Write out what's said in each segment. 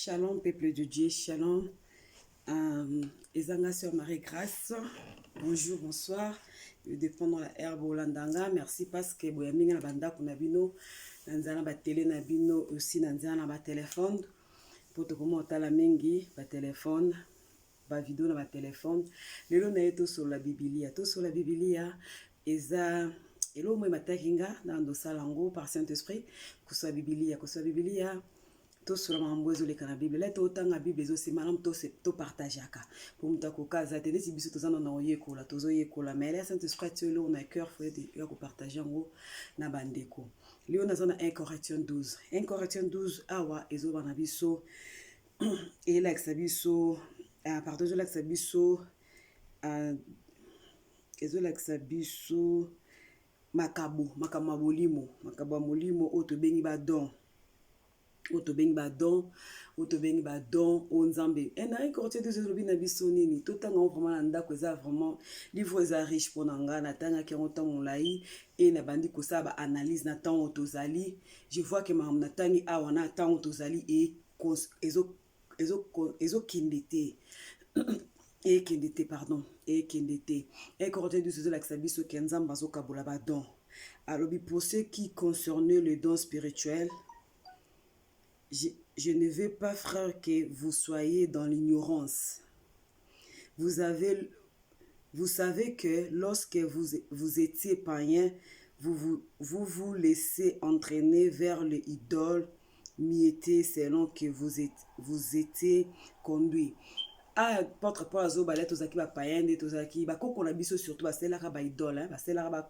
Shalom peuple de Dieu, shalom. Ezanga sœur Marie Grâce. Bonjour, bonsoir. Dépendant la herbe olandanga, merci parce que boya minga na bandako na bino, na nzala ba télé na bino aussi na nzala na ba téléphone. Po tokoma otala mingi ba téléphone, ba vidéo na ba téléphone. Lelo na ye tosolola Biblia, tosolola Biblia eza eloko moko emataki nga na ndosala yango par Saint-Esprit, kosola Biblia, kosola Biblia. Tosola makambo ezoleka na Bible. La totanga Bible ezosema malamu, topartageaka po moto akoka aza te neti biso toza nano koyekola, tozoyekola, mais la Saint Esprit atie eloko na cœur, faut ya kopartage yango na bandeko. Lelo naza na 1 Corinthiens 12. 1 Corinthiens 12 awa ezoba na biso, elakisa biso, pardon, ezolakisa biso, ezolakisa biso makabo, makambo ya molimo, makambo ya molimo oyo tobengi badon, oyo tobengi badon, oyo tobengi badon oyo Nzambe. Na 1 Corinthiens 12 elobi na biso nini? Totanga yango vraiment na ndako. Eza vraiment livre, eza riche mpo na nga. Natangaki yango ntango molai e nabandi kosala baanalyse na ntango tozali. Je vois ke makambo natangi awa na ntango tozali ezokende te, ekende te, pardon, ekende te. 1 Corinthiens 12 ezolakisa biso ke Nzambe azokabola badon. Alobi: "Pour ce qui concerne le don spirituel, je ne veux pas, frère, que vous soyez dans l'ignorance. Vous savez que lorsque vous étiez païens, vous vous laissez entraîner vers les idoles muettes selon que vous étiez conduits." Apôtre Paul azobala: tozalaki bapayen nde tozalaki bakoko na biso, surtout basalelaka baidole, basalelaka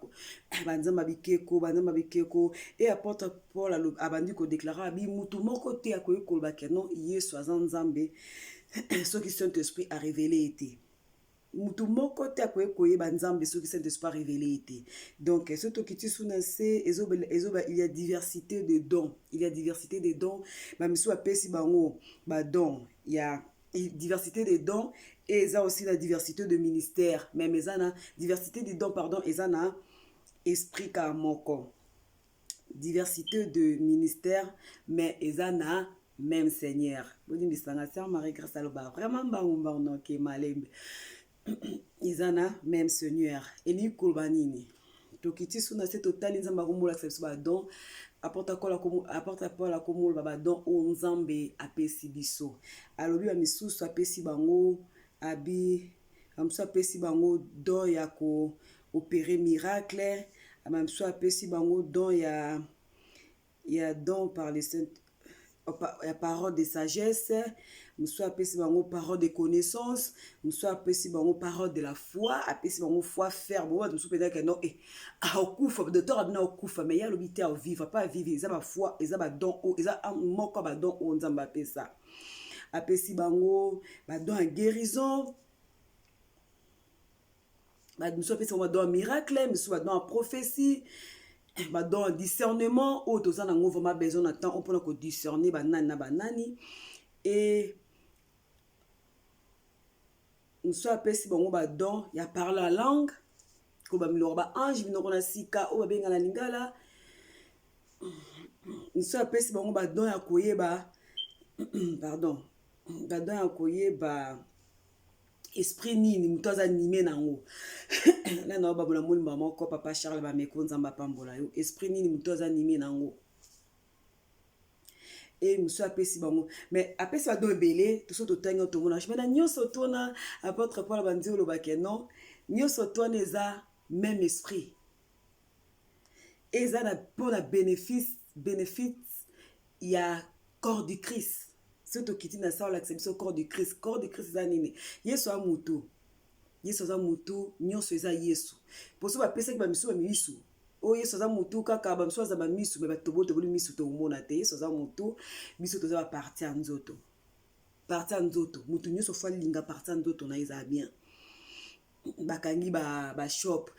banzambe ya bikeko, banzambe ya bikeko. E apôtre Paul abandi kodéclarer, abi mutu moko te akoki koloba ke non, Yesu aza Nzambe soki Saint Esprit arévéler ye te. Mutu moko te akoki koyeba Nzambe soki Saint Esprit arévéler ye te. Donc soki tokiti su na se, ezoba il y a diversité de dons, il y a diversité de dons. Bamisusu bapesi bango badon ya diversité de dons et eza aussi la diversité de ministère, même eza na diversité de dons, pardon, eza na esprit kaka moko, diversité de ministère, mais eza na même Seigneur. Bolimbisanga, sœur Marie Grâce aloba vraiment mbangu mbangu, noke malembe. Eza na même Seigneur. Elingi koloba nini? Tokiti su na se, totali Nzambe akomolakisa biso badon. Apôtre Paul akomoloba badon oyo Nzambe apesi biso. Alobi bamisusu apesi bango, abi bamisusu apesi bango don ya koopérer miracle, bamisusu apesi bango don ya don par le Saint, ya parole de sagesse, mosusu apesi bango parole de connaissance, mosusu apesi bango parole de la foi, apesi bango foi ferme. Oyo bato mosusu mpenza ke non, e akokufa, docteur abina akufa, mais ye alobi te, avivre pa avivre. Eza bafoi, eza badon oyo, eza moko ya badon oyo Nzambe apesa. Apesi bango badon ya guérison, mosusu apesi bango badon ya miracle, mosusu badon ya prophétie, badon ya discernement oyo toza nango vraiment besoin na temps oyo mpona kodiscerner banani na banani. E mosusu apesi bango badon ya parler la langue, koba minoko baange, minoko na sika oyo babenga na lingala. Mosusu apesi bango badon ya koyeba, pardon, badon ya koyeba esprit nini moto aza animé nango. Nana oyo babola molimba moko, papa Charles Bameko, Nzambe apambola yo. Esprit nini moto aza animé nango. E mosusu apesi bango, mais apesi badon ebele. Toso totangi oyo tomona, mais na nyonso tona apôtre Paul bandi olobake non, nyonso twana eza même esprit, eza na mpona bénéfice ya corps du Christ. Soki tokiti na sa, olakisa biso corps du Christ. Corps du Christ eza nini? Yesu aza mutu, Yesu aza mutu, nyonso eza Yesu. Poso bapesaki bamisu bamisu oyo, Yesu aza mutu kaka, bamisu aza bamisu, me batoboli misu tokomona te. Yesu aza mutu, biso toza bapartie ya nzoto, partie ya nzoto. Mutu nyonso faut alinga partie ya nzoto na ye ezala bien. Bakangi bashop,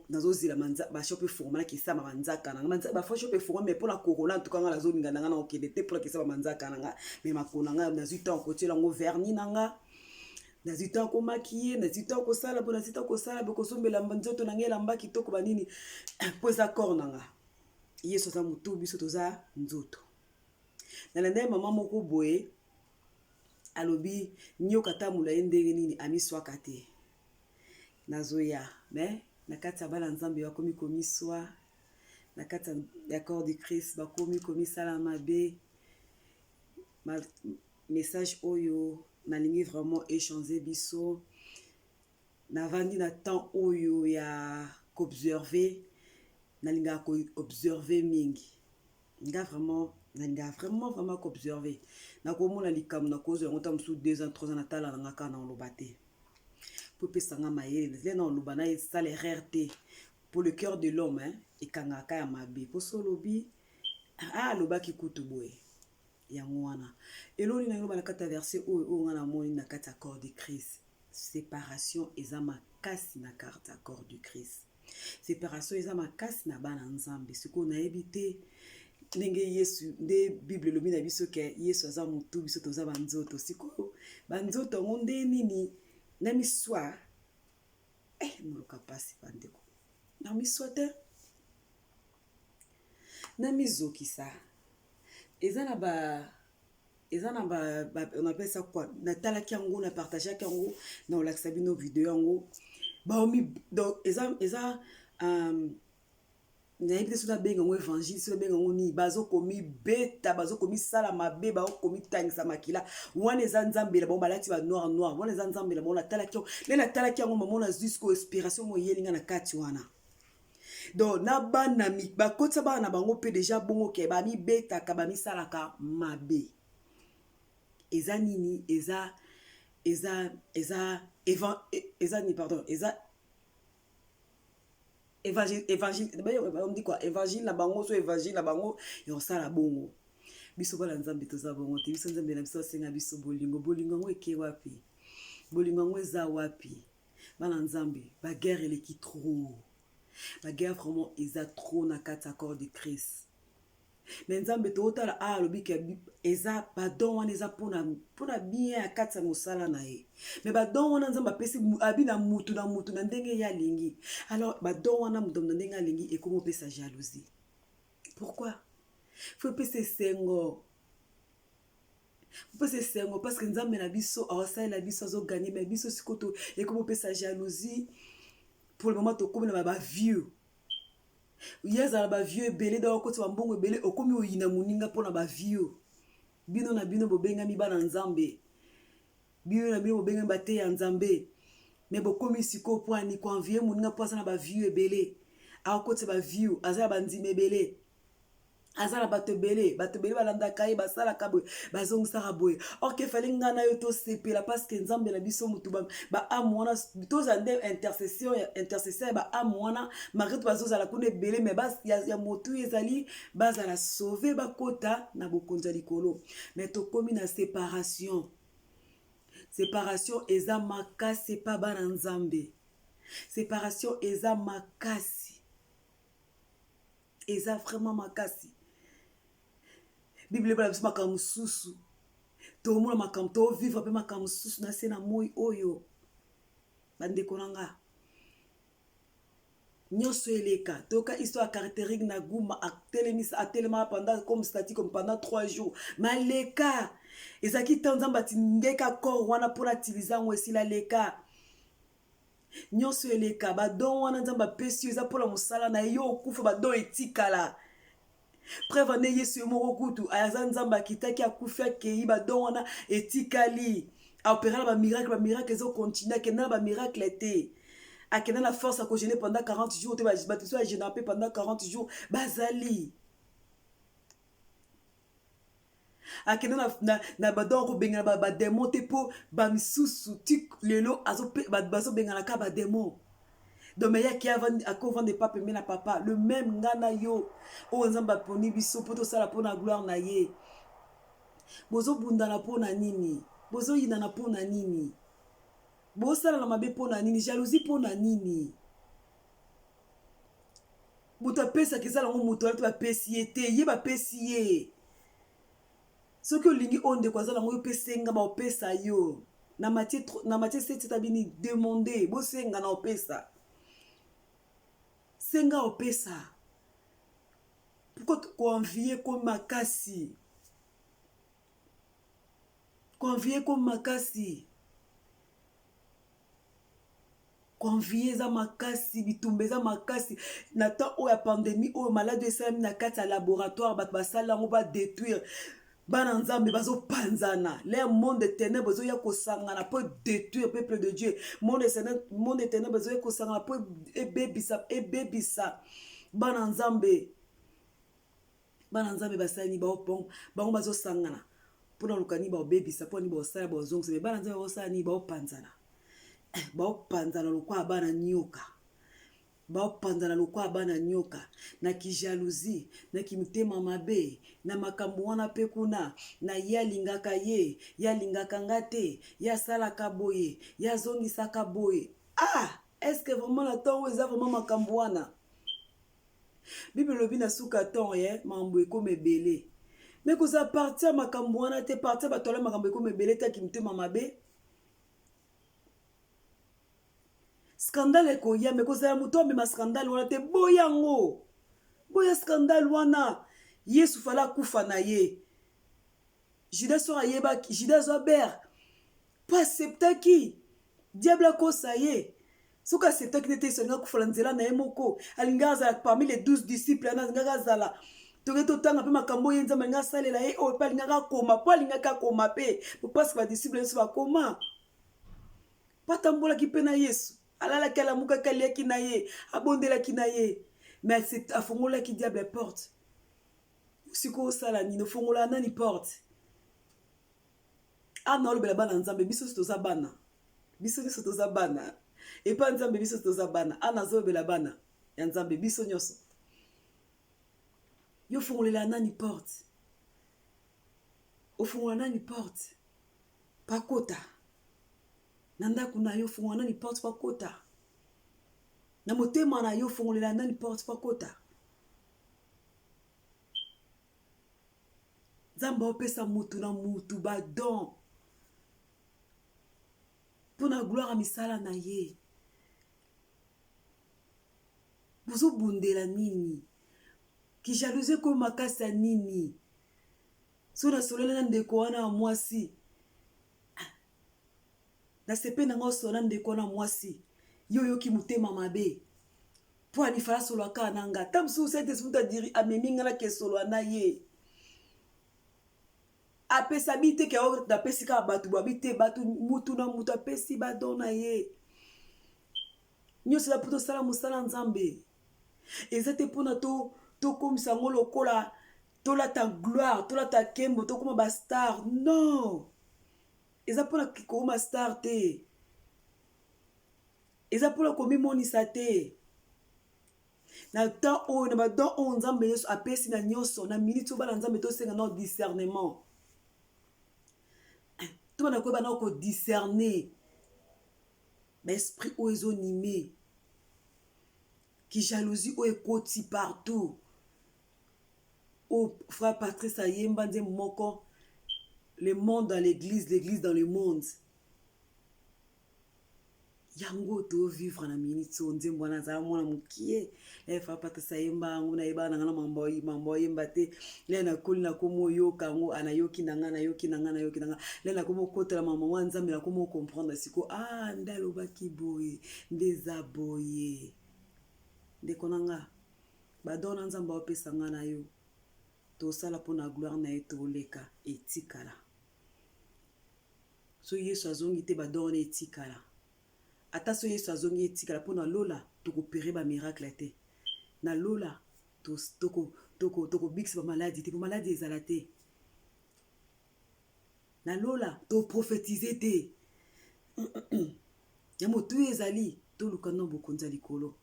nazozela bashop efongama, nakesama banzaka nanga. Bafo shop efongama, mais mpona corona ntuka nga nazolinga na nga na okende te mpona kesama banzaka na nga. Mais makolo na nga, nazwi ntango kotiela yango vernis na nga, nazwi ntango komaquiller, nazwi ntango kosala bo, nazwi ntango kosala bo, kosombela nzoto na ngai elamba kitoko, banini, mpo eza corps na nga. Yesu aza motu, biso toza nzoto. Nalanda ye mama moko boye. Alobi nioka ata molayi ndenge nini amiswaka te. Nazoya mais na kati ya bana Nzambe bakomi komiswa, na kati ya corps du Christ bakomi komisala mabe. Ma message oyo nalingi vraiment echanger biso. Navandi na temps oyo ya ko observer, nalingaka ko observer mingi. Nga vraiment nalingaka vraiment vraiment ko observer. Nakomona likambo nakozwa yango ntango mosusu 2 ans 3 ans, natala na nga kaka na oloba te po epesa nga mayele le na oloba na esala erreur te, po le cœur de l'homme, hein, ekangaka ya mabe po so olobi ah, alobaki kutu boye. Yango wana eloni na loba na kati ya verset oyo, oyo nga namoni na kati ya corps de Christ, séparation eza makasi na kati ya corps du Christ, séparation eza makasi na bana Nzambe. Sikoyo nayebi te ndenge Yesu, nde Bible elobi na biso ke Yesu aza motu, biso toza banzoto. Sikoyo banzoto yango nde nini na miswa? Eh, moluka mpasi bandeko, na miswa te, na mizokisa. Eza na ba on appelle ça quoi? Natalaki yango, na partageaki yango, na olakisa bino video yango. Baomi donc eza nayebi te soki nabenga yango évangile, soki nabenga yango nini. Bazokomibeta, bazokomisala mabe, bakomitangisa makila. Wana eza Nzambe na bango, balati ba noir noir. Wana eza Nzambe na bango. Natalaki yango nde natalaki yango, mamo, nazwi sikoyo inspiration mo eyeli nga na kati wana. Donc na bana bakotisa bana na bango mpe déjà bongo ke bamibetaka, bamisalaka mabe. Eza nini? Eza nini, pardon, eza évangile, évangile, on dit quoi? Évangile na bango, so évangile na bango ya kosala bongo. Biso bana Nzambe toza bongo te. Biso Nzambe na biso asenga biso bolingo. Bolingo yango eke wapi? Bolingo yango eza wapi? Bana Nzambe, baguerre eleki trop, baguerre vraiment eza trop na kati ya corps de Christ. Mais Nzambe tootala awa alobi ke eza badon wana eza mpona bien ya kati ya mosala na ye. Mais badon wana Nzambe apesi abi na mutu na mutu na ndenge ye alingi. Alors badon wana, mutu na ndenge alingi, ekomi opesa jalousie. Pourquoi? Faut epesa esengo, opesa esengo, parce que Nzambe na biso aosalela biso, azogagner. Mais biso sikoyo ekomi opesa jalousie. Pour le moment tokomi na bavues, ye azala bavues ebele, donc okoti bambongo ebele, okomi oyina moninga mpona bavues. Bino na bino bobengami bana Nzambe, bino na bino bobengami bate ya Nzambe, mais bokomi sikoyo mpo ani koenvier moninga mpo aza na bavues ebele, akokotisa bavues, aza na bandimi ebele, aza na bato ebele, bato ebele balandaka ye, basalaka boye, bazongisaka boye. Or que fallait ngai na yo tosepela, parce que Nzambe na biso motu baâmes wana, tozala nde intercession, intercession ya baâmes wana. Malgré to bazozala kuna ebele, mais ya motu ezali bazala sauve, bakota na bokonzi ya likolo. Mais tokomi na séparation. Séparation eza makasi epa bana Nzambe, séparation eza makasi, eza vraiment makasi. Bible ebala biso makambo mosusu, tomona makambo, tovivre mpe makambo mosusu na se na moi oyo. Bandeko na nga, nyonso eleka. Toyoka histoire ya caractérique na Guma, atelemisa, atelemaka pendant comme statue, comme pendant 3 jours. Maleka ezalaki ntango Nzambe atindeka corps wana mpona atiliza yango, esila leka. Nyonso eleka. Badon wana Nzambe apesi yo eza mpona mosala na ye. Yo okufa, badon etikala. Preuve nde Yesu ye moko kutu aza Nzambe, akitaki, akufi, akei, badon wana etikali. Aopéra na bamiracle, bamiracle ezocontinue. Akenda na bamiracle te, akenda na force akojeûner pendant 40 jours te. Bato so ajeûner mpe pendant 40 jours bazali. Akenda na badon akobengana badémon te, mpo bamisusu ti lelo bazobengana kaka badémon. Donc mais yaki akovanda epa pembe na papa le même. Nga na yo oyo Nzambe aponi biso mpo tosala mpo na gloire na ye, bozobundana mpo na nini? Bozoyinana mpo na nini? Bosalana mabe mpo na nini? Jalousie mpo na nini? Moto apesaka eza nango moto wana te, bapesi ye te, ye bapesi ye. Soki olingi oyo ndeko aza nango, yo mpe senga, baopesa yo. Na Matthieu 7 tabini demande, bosenga na opesa, senga opesa. Pourquoi koenvier ko makasi? Koenvie ekomi makasi. Koenvie eza makasi, bitumba eza makasi. Na temps oyo ya pandemie oyo maladi oyo esalami na kati ya laboratoire, bato basali yango ba detruire bana nzambe bazopanzana le monde de ténèbres ezoya kosangana mpo détruire peuple de dieu monde de ténèbres ezoya kosangana mpo ebebisa ebebisa bana nzambe bana nzambe basali nini bango bazosangana mpo na luka nini baobebisa mpo nini baosala baozongisa me bana nzambe baosala nini baopanzana eh, baopanzana lokola bana nyoka baopanzana lokola bana nyoka na kijalousie na kimotema mabe na makambo wana mpe kuna na ye alingaka ye ye alingaka nga te ye asalaka boye ye azongisaka boye ah est ce que vraiment na ntongo eza vraiment makambo wana Bible elobi na suka temps ye makambo ekoma ebele. Mais kozala parti ya makambo wana te, parti ya bato wana makambo ekoma ebele te kimotema mabe. Scandale ekoya mais kozala moto amema scandale wana te, boya yango. Boya scandale wana. Yesu fala akufa na ye. Judas soki ayebaki, Judas azwa ber. Po acceptaki diable akosa ye. Soki acceptaki nde te Yesu alingaki akufa na nzela na ye moko. Alingaki azala parmi les 12 disciples wana alingaki azala. Toke totanga mpe makambo oyo ye Nzambe alingaki asalela ye oyo mpe alingaki akoma mpo alingaki akoma mpe po parce que ba disciples nyonso bakoma. Mpo atambolaki mpe na Yesu. Alalaki, alamukaki, aliaki na ye, abondelaki na ye. Mais afongolaki diable porte. Sikoyo osala nini? Ofongola nani porte? Awa naolobela bana Nzambe, biso nyonso toza bana. Biso nyonso toza bana. Epa Nzambe biso toza bana. Awa nazolobela bana ya Nzambe, biso nyonso. Yo ofongolela nani porte? Ofongola nani porte? Pakota. Na ndako na yo ofongola nani porte pakota? Na motema na yo ofongolela nani porte pakota? Nzambe aopesa mutu na mutu ba don mpo na gloire ya misala na ye. Bozobundela nini? Kijalousie ekomi makasi ya nini? Soki nasololi na ndeko wana ya mwasi, nasepeli na ngai osolola na ndeko wana ya mwasi, yo oyoki motema mabe mpo anifala asolola kaka na nga. Ata mosusu Saint Esprit moto adiri amemi nga nake solola na ye. Apesa bi te ke oyo napesi kaka bato babi te bato mutu na mutu apesi ba don na ye. Nyonso eza mpo tosala mosala Nzambe. Eza te mpona to tokomisa yango lokola tolata gloire, tolata nkembo, tokoma ba star. Non! Eza mpona kokoma star te. Eza mpona komimonisa te. Na temps oyo, na ba don oyo Nzambe nyonso apesi na nyonso, na minute oyo bana Nzambe tosenga nao discernement. Tobanda koyeba nao ko discerner ba esprit oyo ezo anime, ki jalousie oyo ekoti partout. Oyo frère Patrice ayemba nzembo moko, le monde dans l'église, l'église dans le monde. Yango to vivre na minute oyo nzembo wana azala mwana mokie eh, frère Patrice ayemba yango nayebaka na nga na mambo mambo ayemba te le nakoli nakomi oyoka yango anayoki na nga nayoki na nga nayoki na nga le nakomi okotela mama wa nzambe nakomi ocomprendre siko ah nde alobaki boye nde eza boye ndeko na nga badon na nzambe aopesa nga na yo tosala mpo na gloire na ye toleka etikala Soki Yesu azongi te ba don wana etikala. Ata soki Yesu azongi etikala po na lola toko opere ba miracle te. Na lola toko toko toko bikisa ba maladi te po maladi ezala te. Na lola to prophetise te. Ya motuya ezali toluka nano bokonzi ya likolo.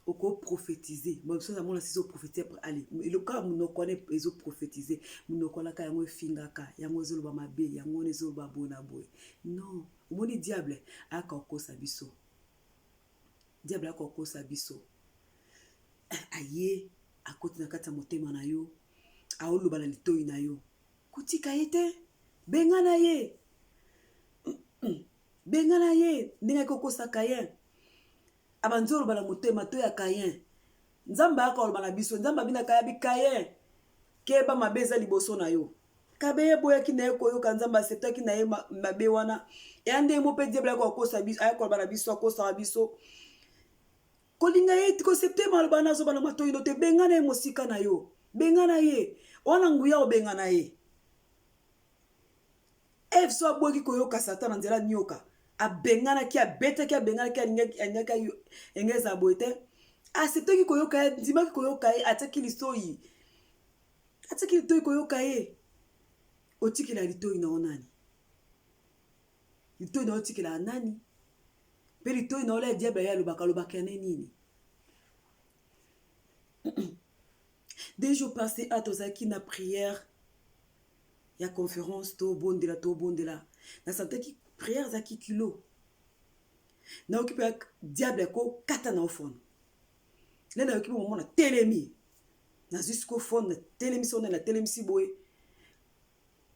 Oko prophétiser bon biso namona sisi prophétiser après allez eloka monoko wana ezo prophétiser monoko wana ka yango efingaka yango ezoloba mabe yango wana ezoloba boye na boye non omoni diable ayaka kokosa biso diable ayaka kokosa biso aye akoti na kati ya motema na yo aoloba na litoi na yo kotika ye te bengana ye bengana ye ndenge ayaki kokosa Caïn Abandi oloba na motema to ya Caïn. Nzambe ayaka oloba na biso. Nzambe abinaka ya bi Caïn. Keba mabe eza liboso na yo. Kabe ye aboyaki na ye koyoka Nzambe, acceptaki na ye mabe wana. Eya ndenge mo mpe diable ayaka kokosa biso, ayaka koloba na biso, akosaka biso. Kolinga ye, koaccepte maloba na azoba na matoi no te, bengana ye mosika na yo. Bengana ye. Wana nguya obengana ye. Eve so aboyaki koyoka Satan na nzela nyoka, abenganaki, abetaki, abenganaki, alingaki, alingaki enge ezala boye te. Acceptaki koyoka ye, andimaki koyoka ye, atiaki lisoi. Atiki litoi koyoka ye. Otikela litoi na yo nani? Litoi na yo otikela nani? Mpe litoi na yo la diable ye alobaka alobaka ya ne nini? Deux jours passés a tozalaki na prière ya conférence tobondela tobondela nasantaki prière ezalaki kilo nayoki mpe diable akokata na ofone nde nayoki mpe momona telemi nazwi siko phone natelemisi wana natelemisi boye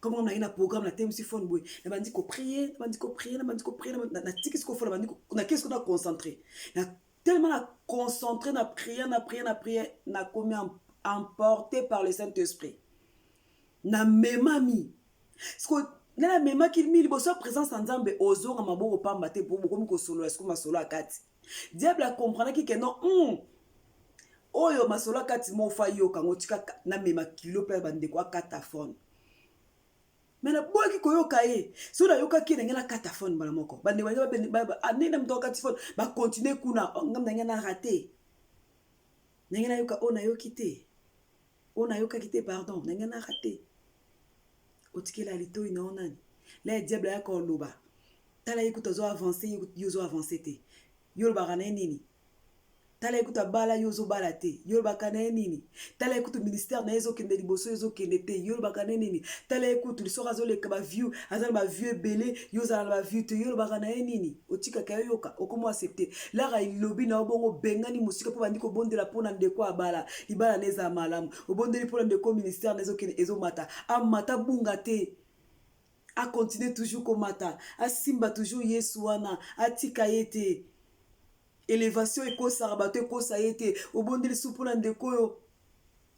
comme naye na programme natelemisi phone boye nabandi koprie nabandi koprie nabandi koprie natiki siko phone nabandi nakei siko na concentre na tellement na concentre na prière na prière na prière nakomi emporté par le saint esprit namemami siko nde namemaki mi liboso ya présence ya nzambe ozonga maboko pamba te mpo bokomi kosolola siko masolo ya kati diable akomprenaki ke non oyo masolo akati mo fa yoka yango tika namema kilo mpe bandeko akata phone me naboyaki koyoka ye soki nayokaki ye ndenge nakata phone mbala moko bandeko ndenge na moto akati phone bakontinue kuna oh, ngam ndenge na rate ndenge nayoka oyo nayoki te oyo nayokaki te pardon ndenge na rate otikela litoi na yo nani la diable ayaka oloba tala ye kutu azo avance yo ozo avance te yo olobaka na ye nini tala ye kutu abala yo ozobala te yo olobaka na ye nini tala ye kutu ministère na ye ezokende liboso ezokende te yo olobaka na ye nini tala ye kutu soki azoleka baview aza na baview ebele yo ozala na baview te yo olobaka na ye nini otikaka yo yoka okomi accepte lara elobi na yo bongo obengani mosika mpo bandi kobondela mpo na ndeko abala libala na ezala malamu obondeli mpo na ndeko ministère na ezokende ezomata amata bunga te akontinue toujours komata asimba toujours yesu wana atika ye te elevation ekosaka bato ekosa ye te obondeli su mpona ndeko oyo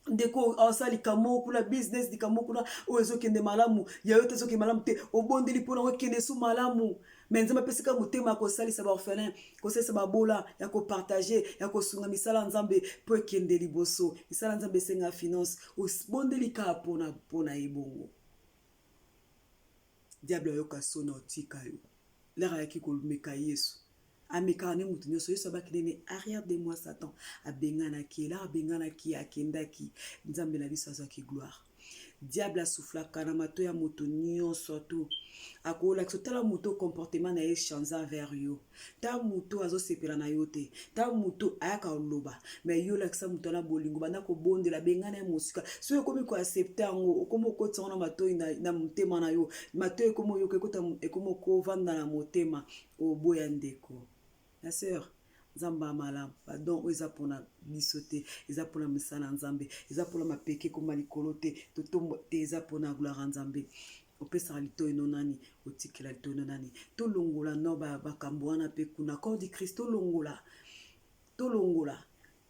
ndeko asala likambo moko kuna business likambo kuna oyo ezokende malamu ya yo te ezokende malamu te obondeli mpona okende su malamu me nzambe apesika motema ya kosalisa baorphelin kosalisa babola ya kopartage ya kosunga misala ya nzambe mpo ekende liboso misala ya nzambe esenga finance obondeli kaka mpona ye bongo diable ayoka soni otika yo lere ayaki komeka yesu amekaka nde moto nyonso yesu abaki nene arrière de moi satan abenganaki ye lere abenganaki ye akendaki nzambe na biso azwaki gloire diable asuflaka na mato ya moto nyonso tu akolakisa tala moto comportement na ye change vers yo ta moto azosepela na yo te ta moto ayaka koloba me yo olakisa moto wana bolingo banda kobondela bengana ye mosika soki okomi koaccepte yango okomi okotisa yango na matoi na motema na yo matoi ekomi oyoka ekomi okovanda na motema oboya ndeko na sœur nzambe ya malamu badon oyo eza mpona biso te eza mpona misala ya nzambe eza mpona mapeke ekoma likolo te totombo te eza mpona gloire ya nzambe opesaka litoi no nani otikela litoi no nani tolongola no bakambo wana mpe kuna corps du christ tolongola tolongola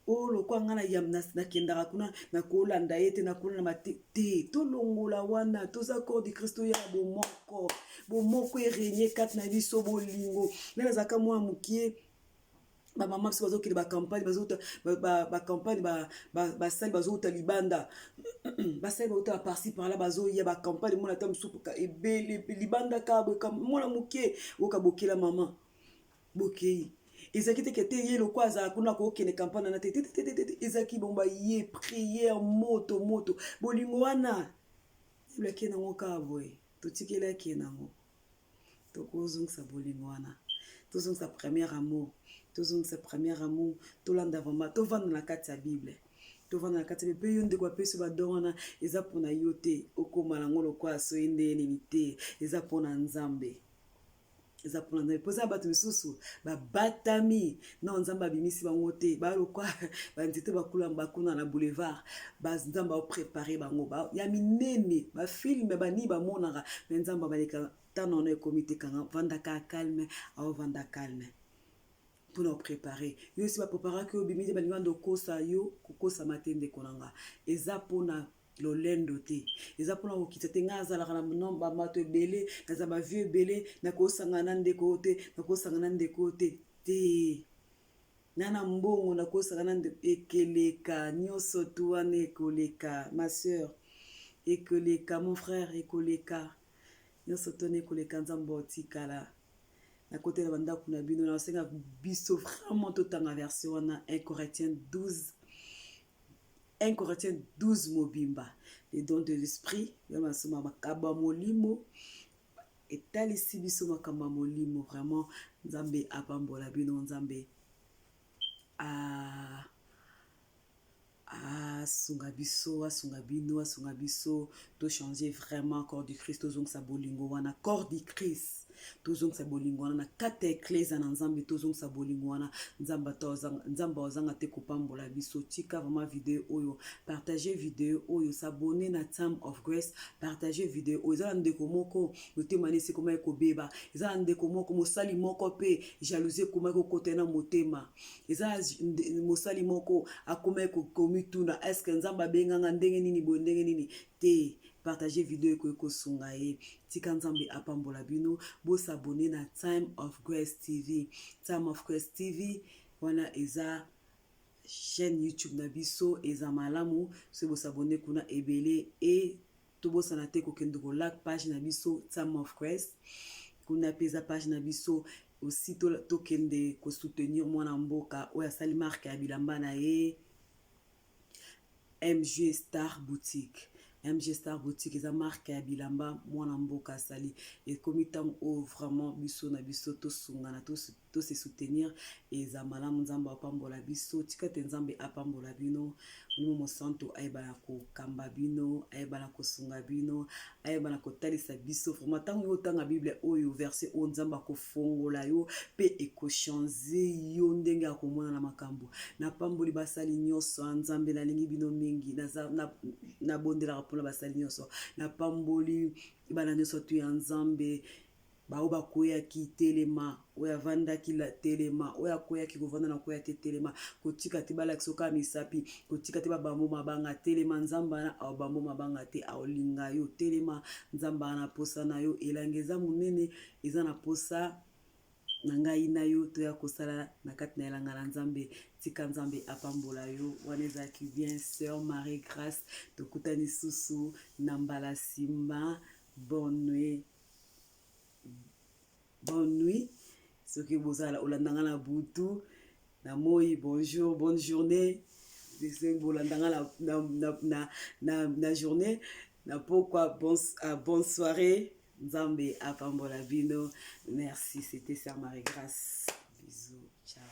oyo oh, lokwa ngai nakendaka kuna nakolanda ye te nakolanda mate te tolongola wana toza corps du christ toya bomoko bomoko eregne kati na biso bolingo ngai nazalaka mwana mokie bamama biso bazokende bacampagne bazouta bacampagne basali bazouta libanda basali bauta baparci parla bazoya bacampagne mona ata mosusu ebele libanda kaka mwana moke oyoka bokela mama bokei ezalaki te kete ye lokwa azala kuna kokende campagne wana te tetetetete ezalaki bongo baye priere moto moto bolingo wana eblaki nango kaka boye totikelaki ye nango tokozongisa bolingo wana tozongisa première amour tozongisa première amour tolanda vraiment tovanda na kati ya bible tovanda na kati ya bible mpe yo ndeko apesi badon wana eza mpona yo te okoma nango lokola soki ndenge nini te eza mpona nzambe eza mpona nzambe mpo eza bato misusu babatami no nzambe abimisi bango te balokwa banzete bakula bakuna na boulevard nzambe aoprepare bango ya minene bafilme banini bamonaka me nzambe abaleka ntango wana ekomi te kanga vandaka calme aovanda calme mpona oprepare yo esi bapreparaki yo obimi te balingi banda okosa yo kokosama te ndeko na nga eza mpona. Lolendo te, eza mpona kokita te. Ngai azalaka na bamato ebele, naza bavie ebele, nakosangana na ndeko oyo te, nakosangana na ndeko oyo te te, na na mbongo nakosangana na ndeko. Ekeleka nyonso tu wana, ekoleka ma soeur, ekoleka mon frère, ekoleka nyonso to wana, ekoleka. Nzambe otikala nakotela bandako na bino. Nasenga biso vraiment totanga verset wana, 1 Corinthiens 12, 1 Corinthiens 12 mobimba, les dons de l'esprit ya masoma, makabo ya molimo etalisi biso makambo ya molimo. Vraiment, Nzambe apambola bino. Nzambe asunga biso, asunga bino, asunga biso tochange vraiment. Corps du Christ, tozongisa bolingo wana. Corps du Christ, tozongisa bolingo wana na kati ya eklese na Nzambe. Tozongisa bolingo wana. Nzambe, Nzambe azanga te kopambola biso. Tika vraiment video oyo, partage video oyo, s'abonner na Time of Grace, partage video oyo. Eza na ndeko moko motema na esi ekomaki kobeba, eza na ndeko moko, mosali moko mpe jalousie ekomaki kokota na motema, eza mosali moko akomaki komituna: "Est-ce Nzambe abenganga ndenge nini boye, ndenge nini te?" Partage video, ekoki kosunga ye. Tika Nzambe apambola bino. Bos'abonner na Time of Grace TV. Time of Grace TV wana eza chaîne YouTube na biso. Eza malamu soki bos'abonner kuna ebele. E tobosana te kokende kolike page na biso Time of Grace, kuna mpe eza page na biso aussi. Tokende kosoutenir mwana mboka oyo asali marque ya bilamba na ye, MG Star Boutique. MG Star Boutique eza marque ya bilamba mwana mboka asali. Ekomi ntango oyo vraiment biso na biso tosungana, tose soutenir, eza malamu. Nzambe apambola biso. Tika te Nzambe apambola bino. Molimo Mosantu ayebana kokamba bino, ayebana kosunga bino, ayebana kotalisa biso vraiment. Ntango yo otanga Bible oyo, verset oyo, Nzambe akofongola yo mpe ekochange yo ndenge ya komona na makambo. Napamboli basali nyonso ya Nzambe. Nalingi bino mingi. Nabondelaka mpona basali nyonso. Napamboli bana nyonso tu ya Nzambe. Bao bakweyaki, telema. Oyo avandaki, telema. Oyo akweyaki, kovanda na kweya te, telema. Kotika te balakisa oka misapi, kotika te babambo mabanga, telema. Nzambe wana aobambo mabanga te, aolinga yo. Telema, Nzambe wana posa na yo. Elanga eza monene, eza na posa na ngai na yo toya kosala na kati na elanga na Nzambe. Tika Nzambe apambola yo. Wana ezalaki bien sœur Marie Grâce. Tokutani susu na mbala nsima. Bonne nuit, bonne nuit. Soki bozala olandanga na butu, na moi, bonjour, bonne journée. Soki bolandanga na journée, na pokwa, bonne soirée. Nzambe apambola bino. Merci, c'était sœur Marie Grâce. Bisous, ciao.